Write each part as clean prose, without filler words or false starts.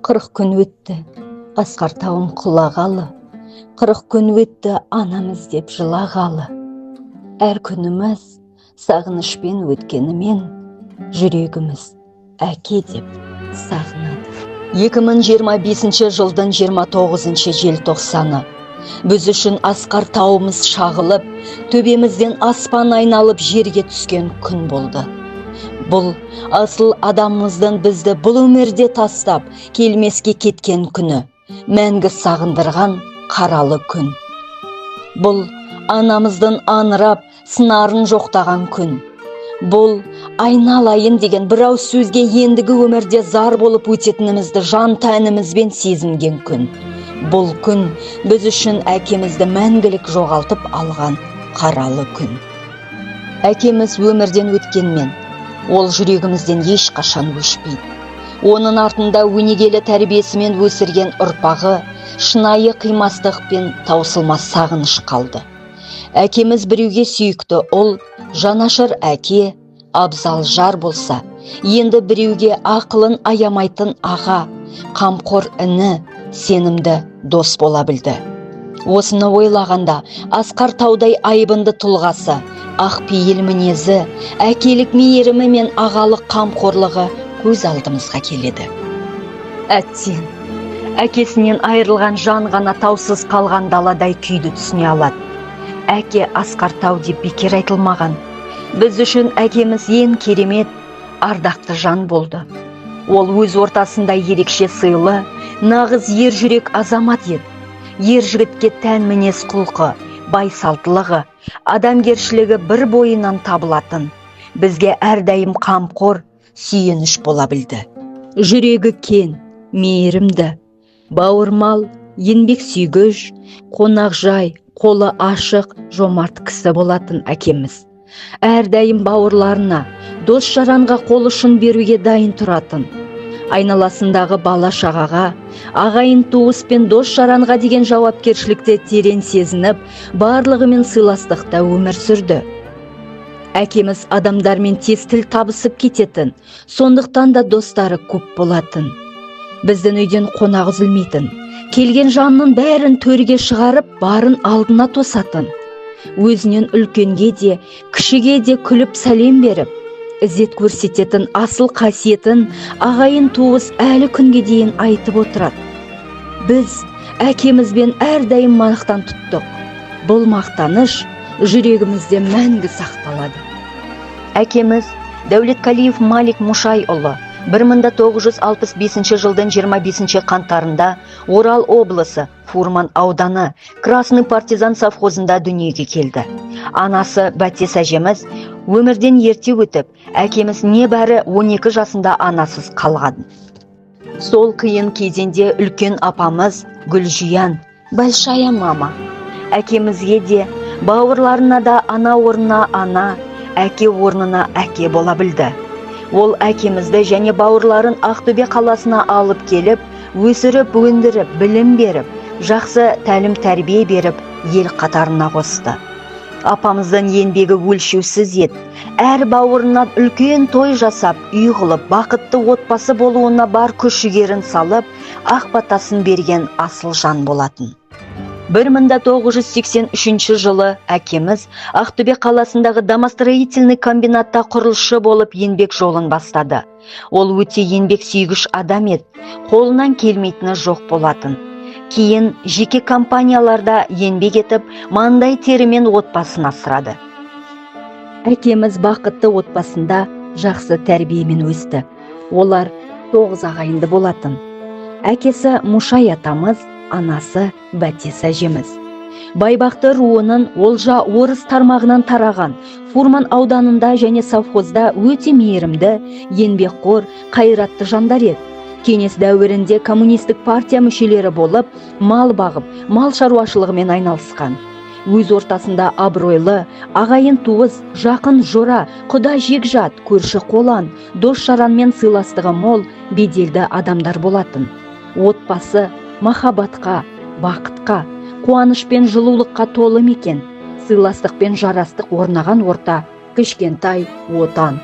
40 күн өтті асқар тауым құлағалы, 40 күн өтті анам іздеп жылағалы. Әр күніміз сағынышпен өткенімен, жүрегіміз әке деп сағынады. 2025 жылдың 29 желтоқсаны біз үшін асқар тауымыз шағылып, төбемізден аспан айналып жерге түскен күн болды. Бұл асыл адамымыздың бізді бұл өмірде тастап келмеске кеткен күні, мәңгі сағындырған қаралы күн. Бұл анамыздың аңырап сыңарын жоқтаған күн. Бұл «айналайын» деген бір ауыз сөзге ендігі өмірде зар болып өтетінімізді жан тәнімізбен сезінген күн. Бұл күн біз үшін әкемізді мәңгілік жоғалтып алған қаралы күн. Әкеміз өмірден өткенмен, ол жүрегімізден ешқашан өшпейді. Оның артында өнегелі тәрбиесімен өсірген ұрпағы, шынайы қимастық пен таусылмас сағыныш қалды. Әкеміз біреуге сүйікті ұл, жанашыр әке, абзал жар болса, енді біреуге ақылын аямайтын аға, қамқор іні, сенімді дос бола білді. Осыны ойлағанда асқар таудай айбынды тұлғасы, ақ пейіл мінезі, әкелік мейірімі мен ағалық қамқорлығы көз алдымызға келеді. Әттең, әкесінен айырылған жан ғана таусыз қалған даладай күйді түсіне алады. Әке асқар тау деп бекер айтылмаған. Біз үшін әкеміз ең керемет, ардақты жан болды. Ол өз ортасында ерекше сыйлы, нағыз ер жүрек азамат еді. Ер жігітке тән мінез құлқы, байсалдылығы, адамгершілігі бір бойынан табылатын. Бізге әрдайым қамқор, сүйеніш бола білді. Жүрегі кең, мейірімді, бауырмал, еңбек сүйгіш, қонақжай, қолы ашық, жомарт кісі болатын әкеміз. Әрдайым бауырларына, дос жаранға қол ұшын беруге дайын тұратын. Айналасындағы бала шағаға, ағайын туыс пен дос жаранға деген жауапкершілікті терең сезініп, барлығымен сыйластықта өмір сүрді. Әкеміз адамдармен тез тіл табысып кететін, сондықтан да достары көп болатын. Біздің үйден қонақ үзілмейтін. Келген жанның бәрін төрге шығарып, барын алдына тосатын. Өзінен үлкенге де, кішіге де күліп сәлем беріп, ізет көрсететін асыл қасиетін ағайын туыс әлі күнге дейін айтып отырады. Біз әкемізбен әрдайым мақтан тұттық. Бұл мақтаныш жүрегімізде мәңгі сақталады. Әкеміз Дәулетқалиев Малик Мушайұлы 1965 жылдың 25 қаңтарында Орал облысы, Фурман ауданы, Красный партизан совхозында дүниеге келді. Анасы Бәтес әжеміз өмірден ерте өтіп, әкеміз небәрі 12 жасында анасыз қалған. Сол қиын кезеңде үлкен апамыз Гүлжиян, большая мама, әкемізге де, бауырларына да ана орнына ана, әке орнына әке бола білді. Ол әкемізді және бауырларын Ақтөбе қаласына алып келіп, өсіріп, өндіріп, білім беріп, жақсы тәлім тәрбие беріп, ел қатарына қосты. Апамыздың еңбегі өлшеусіз еді. Әр бауырына үлкен той жасап, үй қылып, бақытты отбасы болуына бар күш жігерін салып, ақ батасын берген асыл жан болатын. 1983 жылы әкеміз Ақтөбе қаласындағы домостроительный комбинатта құрылысшы болып еңбек жолын бастады. Ол өте еңбек сүйгіш адам еді, қолынан келмейтіні жоқ болатын. Кейін жеке компанияларда еңбек етіп, маңдай терімен отбасын асырады. Әкеміз бақытты отбасында жақсы тәрбиемен өсті. Олар тоғыз ағайынды болатын. Әкесі Мушай атамыз, анасы Бәтес әжеміз. Байбақты руының Олжа орыс тармағынан тараған. Фурман ауданында және совхозда өте мейірімді, еңбекқор, қайратты жандар еді. Кеңес дәуірінде коммунистік партия мүшелері болып, мал бағып, мал шаруашылығымен айналысқан. Өз ортасында абыройлы, ағайын туыс, жақын жора, құда жекжат, көрші қолан, дос жаранмен сыйластығы мол, беделді адамдар болатын. Отбасы махаббатқа, бақытқа, қуаныш пен жылулыққа толы мекен, сыйластық пен жарастық орнаған орта, кішкентай отан.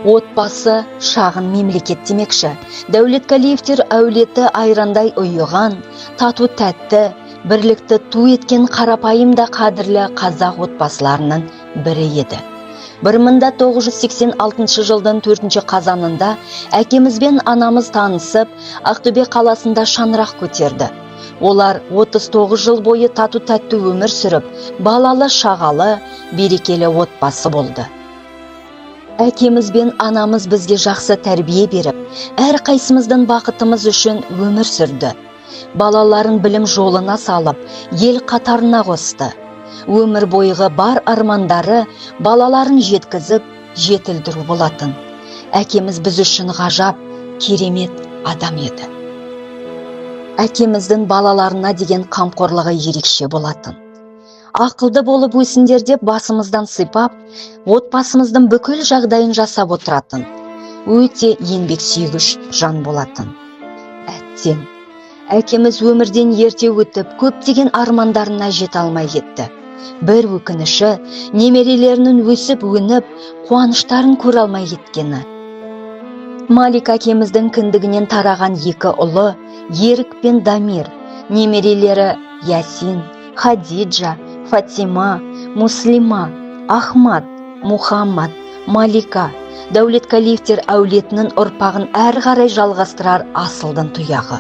Отбасы шағын мемлекет демекші. Дәулетқалиевтер әулеті айрандай ұйыған, тату тәтті, бірлікті ту еткен қарапайым да қадірлі қазақ отбасыларының бірі еді. 1986 жылдың 4 қазанында әкеміз бен анамыз танысып, Ақтөбе қаласында шаңырақ көтерді. Олар 39 жыл бойы тату тәтті өмір сүріп, балалы шағалы, берекелі отбасы болды. Әкеміз бен анамыз бізге жақсы тәрбие беріп, әр қайсымыздың бақытымыз үшін өмір сүрді. Балаларын білім жолына салып, ел қатарына қосты. Өмір бойғы бар армандары балаларын жеткізіп, жетілдіру болатын. Әкеміз біз үшін ғажап, керемет адам еді. Әкеміздің балаларына деген қамқорлығы ерекше болатын. Ақылды болып өсіңдер деп басымыздан сипап, отбасымыздың бүкіл жағдайын жасап отыратын. Өте еңбексүйгіш жан болатын. Әттең, әкеміз өмірден ерте өтіп, көптеген армандарына жете алмай кетті. Бір өкініші, немерелерінің өсіп өніп, қуаныштарын көре алмай кеткені. Малик әкеміздің кіндігінен тараған екі ұлы, Ерік пен Дамир, немерелері Ясин, Хадиджа, Фатима, Муслима, Ахмад, Мухаммад, Малика, Дәулетқалиевтер әулетінің ұрпағын әрі қарай жалғастырар асылдың тұяғы.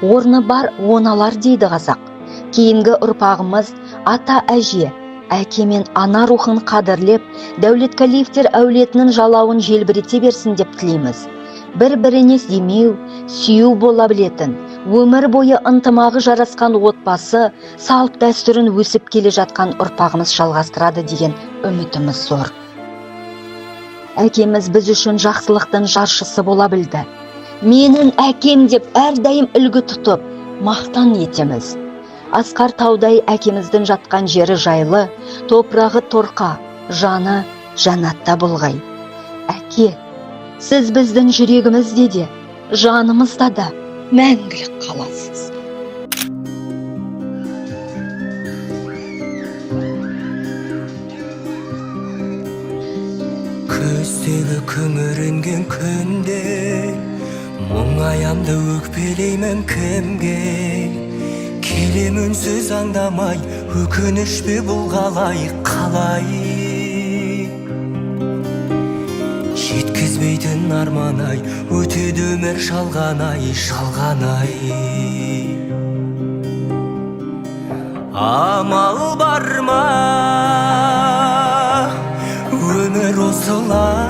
Орны бар оналар дейді қазақ. Кейінгі ұрпағымыз ата әже, әке мен ана рухын қадірлеп, Дәулетқалиевтер әулетінің жалауын желбірете берсін деп тілейміз. Бір-біріне демеу, сүю бола білетін, өмір бойы ынтымағы жарасқан отбасы салт дәстүрін өсіп келе жатқан ұрпағымыз жалғастырады деген үмітіміз зор. Әкеміз біз үшін жақсылықтың жаршысы бола білді. Менің әкем деп әрдайым үлгі тұтып, мақтан етеміз. Асқар таудай әкеміздің жатқан жері жайлы, топырағы торқа, жаны жәннатта болғай. Әке, сіз біздің жүрегімізде де, жанымызда да мәңгілік қаласыз. Күздегі күңіренген күнде мұңаямды өкпелеймін кімге? Келем үнсіз аңдамай, өкініш пе бұл қалай, қалай? Жеткізбейтін арман ай, өтеді өмір жалған ай, жалған ай. Амал бар ма, өмір осылай,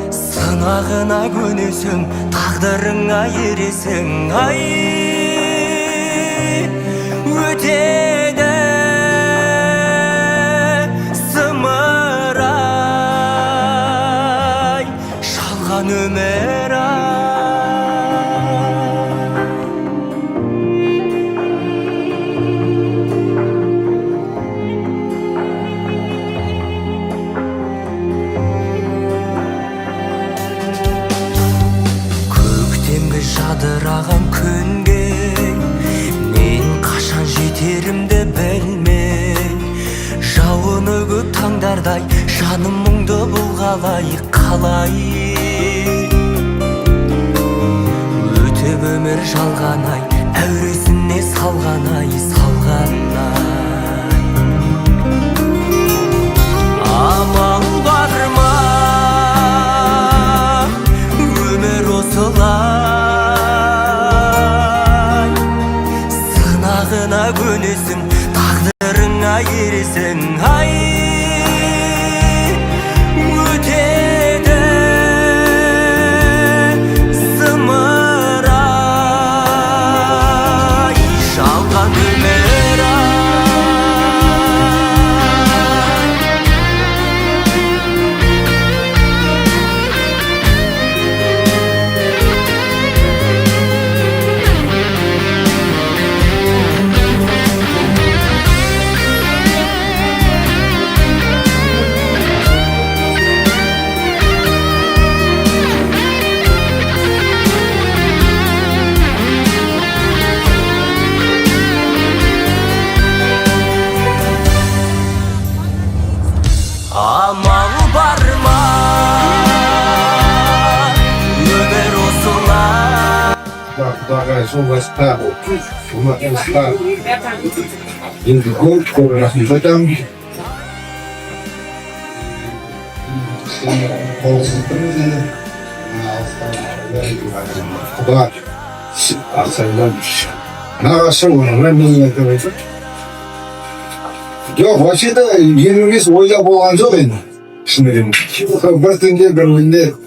сынағына көнесің, тағдырыңа ересің, ай, өтеді зымырай, жалған өмір ай. Көктемгі жадыраған күнге мен қашан жетерімді білмей, жауыны көп таңдардай жаным мұңды бұл қалай, қалай? Өтіп өмір жалған ай, әуресіне салған ай, салған ай. Амал бар ма, өмір осылай, сынағына көнесің, тағдырыңа ересің, ай, өтеді зымырай, жалған өмір ай. Құдағай, жолдасқа, тума-туысқа енді көп көп рахмет айтамын. Қол сілтейміз енді. Құда Ақсайдан нағашы, оның мен айтып айтсам. Жоқ, вообще-то 55 ойда болған жоқ енді. Шыны керек. Бір түнде, бір күнде.